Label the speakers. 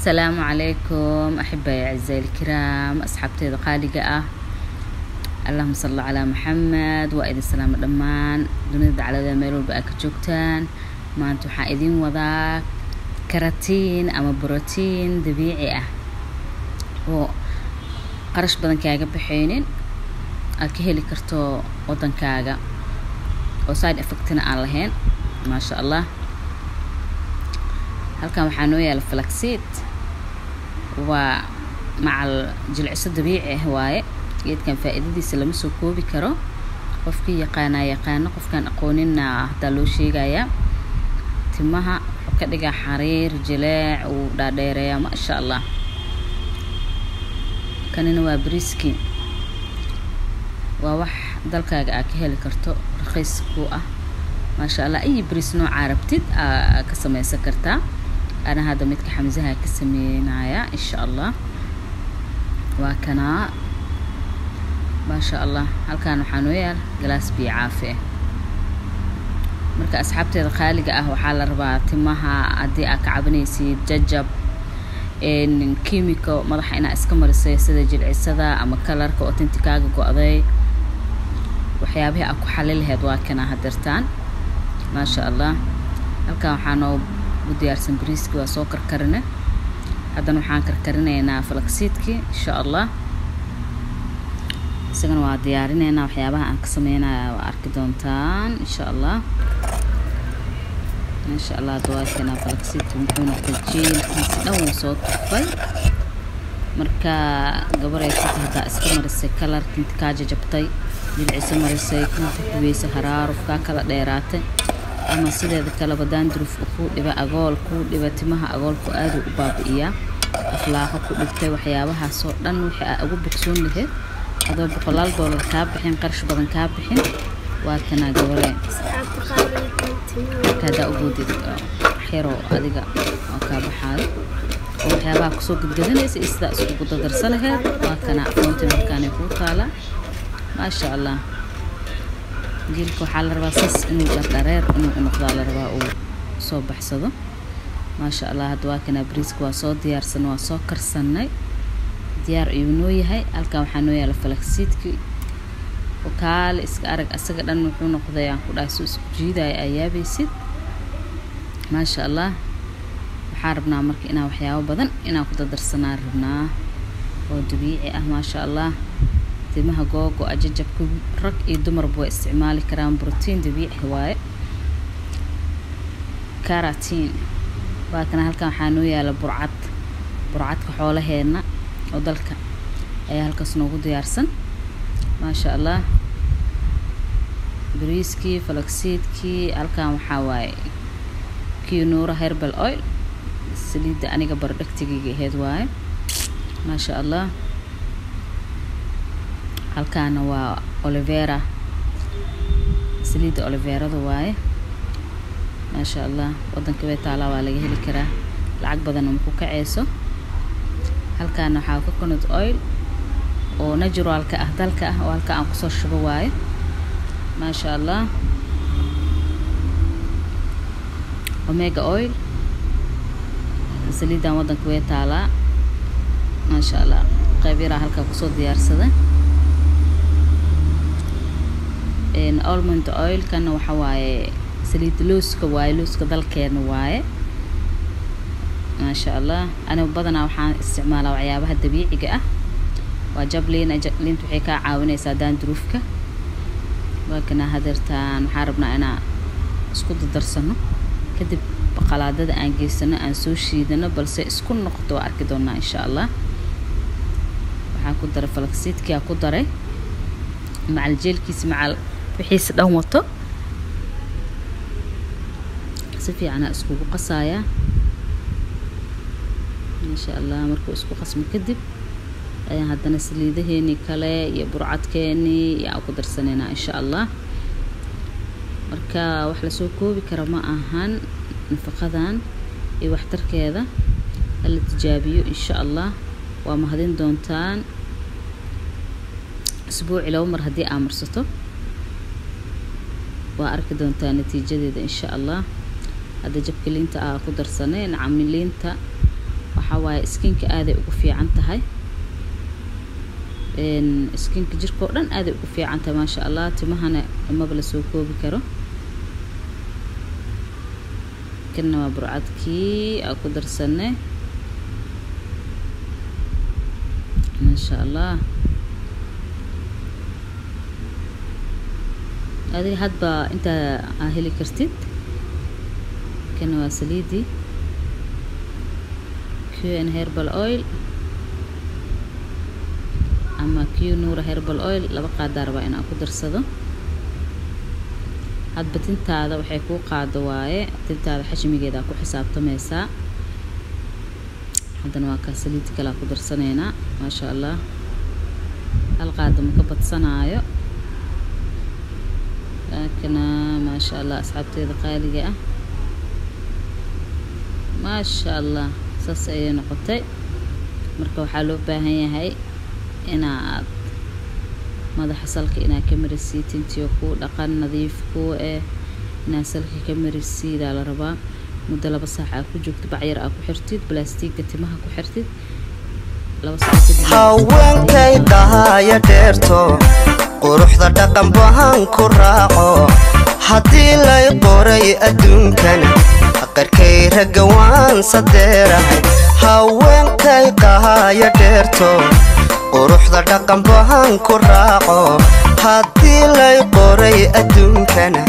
Speaker 1: Asalaamu calaykum axibaayi acizaai ilkiraam, asxaabteeda qaaliga ah. Allahuma salli calaa Maxamed. Waa idin salaamo dhammaan dunida daclada, meel walba aad ka joogtaan. Maanta waxaan idin wadaa keratin ama brotiin dabiici ah oo qarash badan kaaga baxaynin, aad ka heli karto wadankaaga, oo side effectina aan lahayn, maasha Allah. Halkan waxaa noo yaala flaxseed, waa macal jilciso dabiici ah waaye. Geedkan faa-iidadiisa lama soo koobi karo. Qofkii yaqaanaa yaqaano, qofkaan aqoonina hadaa loo sheegayaa. Timaha wuxuu ka dhigaa xariir, jileec, uu dhaadheereeyaa, maasha Allah. Kanina waa briski, waa wax dalkaaga aad ka heli karto, raqiis ku ah, maasha Allah. Ay bris noocaa rabtid aa ka sameysan kartaa. Ana hadda midka xamsaha ka sameynaya, insha Allah. Waa kanaa, maasha Allah. Halkan waxaa noo yaal galaas biyo caafi ah. Marka asxaabteeda qaaliga ah, waxaa la rabaa timaha haddii aad ka cabanaysid jajab, kimiko madaxa inaa iska marisay, sida jilcisada ama colorka oo tinti kaaga go-day, waxyaabihii aad ku xali lahayd waa kanaa hadirtaan, maasha Allah. Halkan waxaa noo u diyaarsan bariiski, waa soo karkarine. Haddana waxaan karkarinaynaa flaxseedkii, insha Allah. Isagana waa diyaarineynaa. Waxyaabaha aan ka sameynaya waa arki doontaan, insha Allah, maasha Allah. Hadda waa kanaa flaxseedka, muxuu noqday? Jeelkiisi dhan wuu soo tufay. Marka gabaray tinta haddaa iska marisay color, tinta kaa jajabtay, jilciso marisay, kuu bixi haraaruf kaa kala dheeraatay, ama sideeda kaleba dandruff kuu dhiba, agool kuu dhiba, timaha agoolku aaduu u baabi'iyaa, aflaaqo ku dhigtay, waxyaabahaasoo dhan wixii aa ugu bogsoon lahayd adoo boqolaal doolar kaa bixin, qarash badan kaa bixin, waa kanaa gabaree. Marka haddaa uboodid waxyaroo adiga oo kaa baxaayo oo waxyaabaha kusoo gadgadanaysa iyo sidaa iskugu dadarsa lahayd, waa kana aqoontii markaanay kuu taalaa, maasha Allah. Jiilka waxaa la rabaa sas inuu dhardhareer inuu noqdaa la rabaa, uu soo baxsado, maasha Allah. Hadda waa kanaa bariiska, waa soo diyaarsanay, waa soo karsanay, diyaar ayuu noo yahay. Halkan waxaa noo yaala flaxseedkii oo kaale iska arag. Asaga dhan wuxuu noqday, aan ku dhahay, suu isku jiidaya aa yaabaysid, maasha Allah. Waxaan rabnaa marka inaan waxyaabo badan inaan ku dadarsanaan rabnaa oo dabiici ah, maasha Allah. Timaha googo ajajabka, rag iyo dumarba way isticmaali karaan. Brotiin dabiici waaye, keratin waa kana. Halkan waxaa noo yaala burcad, burcadka xoolaheena oo dalka ayaa halkaas noogu diyaarsan, maasha Allah. Bariiskii, flaxseedkii. Halkan waxaa waaye Quinora herbal oil, saliidda aniga bardhagtigayga ahayd waaye, maasha Allah. Halkaana waa aloe vera, saliidda aloe verada waaye, maasha Allah. Wadanka way taalaa, waa laga heli karaa, lacag badanna maku kaceyso. Halkaana waxaa coconut oil oo naturalka ah, dalka ah, oo halka aan kusoo shubo waaye, maasha Allah. Omega oil, saliidan wadanka way taalaa, maasha Allah. Qayb yaraa halkaa kusoo diyaarsada. Almond oil kana waxa waaye saliid looska waaye, looska dalkeena waaye, maasha Allah. Aniga badanaa waxaan isticmaalaa waxyaabaha dabiiciga ah. Waa jabliin, liinta waxay kaa caawinaysaa dandruffka. Waa kana hadeertaan. Waxaan rabnaa inaan isku dadarsano, kadib qalaadada aan geysano, aan soo shiidano, balse isku noqoto waa arki doonaa, insha Allah. Waxaan ku daray flaxseedkii aa ku daray, macal jeelkiisa, macal wixiisa dhan wato. Si fiicanaa iskugu qasayaa, maasha Allah. Markuu isku qasmo kadib ayaan haddana saliidaheenii kale iyo burcadkeenii iyo aan ku darsanaynaa, insha Allah. Marka wax lasoo koobi kara ma ahan nafaqadan iyo waxtarkeeda. Hala tijaabiyo, insha Allah, waa mahadin doontaan. Isbuuci 2 mar haddii aa marsato, waa arki doontaa natiijadeeda, insha Allah. Hadda jabka liinta aa ku darsanay, nacami liinta. Waxaa waaye skinka aaday ugu fiican tahay, skinka jirka oo dhan aaday ugu fiican tahay, maasha Allah. Timahana maba lasoo koobi karo. Kanna waa burcadkii aa ku darsanay, maasha Allah. Adiga hadba intaa aa heli kartid. Kana waa saliidii Qn herbal oil ama Q Nuura herbal oil, 2 qaadaa rabaa inaan ku darsado. Hadba tintaada waxay kuu qaado waaye, tintaada xajmigeeda ku xisaabtamaysaa. Haddana waa kaa saliid kalaa ku darsanaynaa, maasha Allah. 1 qaado ma ka badsanaayo, laakina maasha Allah, asxaabteeda qaaliga ah, maasha Allah, saas ayay noqotay. Marka waxaa loo baahan yahay inaad madaxa salka inaad ka marisiid, tintiyo kuu dhaqan, nadiif kuu eh, inaad salka ka marisiidaa la rabaa. Muddo 2 saac aa ku joogto, bacyar aa ku xirtid, balastiigga timaha ku xirtid 2 saac kadib.
Speaker 2: Haweenkay dhahaya dheerto, quruxda dhaqan bahan ku raaco. Haddii lay qoray adduunkana, qarkay ragga waan sadeerahay. Haweenkay qahaya dheerto, quruxda dhaqan bahan ku raaco. Haddii lay qoray adduunkana